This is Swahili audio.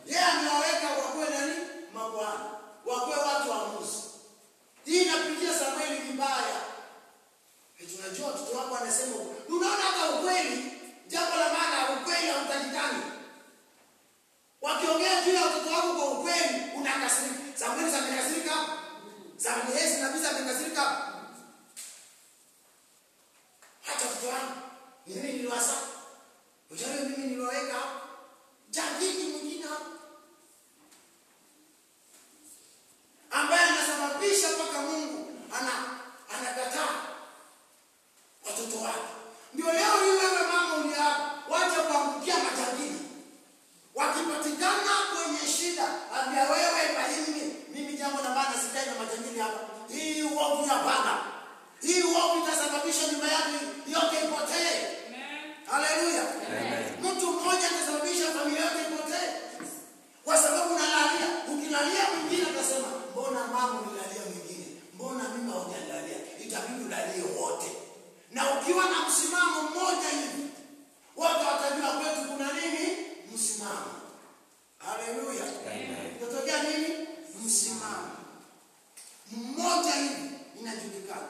Yeye amewaweka wakuwe nani? Makuhani, wakuwe watu waamuzi. Hii inapitia Samueli vibaya. Tunajua watoto wako wanasema, unaona hata ukweli, jambo la maana ukweli hautakikani. Wakiongea juu ya watoto wako kwa ukweli, unakasirika. Samueli amekasirika. Samueli nabii amekasirika. Hata watoto wangu, ni mimi niliwasa. Unajua mimi niliwaweka hapo. Jangili mwingine hapo. Ambaye anasababisha mpaka Mungu anakataa watoto wake. Ndio leo hii wewe mama uliye hapa, wacha kuangukia majangili. Wakipatikana kwenye shida, ambia wewe mimi, mimi jambo la maana sikai na majangili hapa. Hii uovu hapana. Hii uovu itasababisha nyumba yako yote ipotee. Haleluya. Mtu mmoja atasababisha familia yote ipotee. Kwa sababu unalalia, ukilalia mwingine atasema, mbona mama ulilalia mwingine? Mbona mimi hujanilalia? Itabidi ulalie wote. Na ukiwa na msimamo mmoja hivi, wote watajua kwetu kuna nini? Msimamo. Haleluya. Itatokea nini? Msimamo mmoja hivi inajulikana.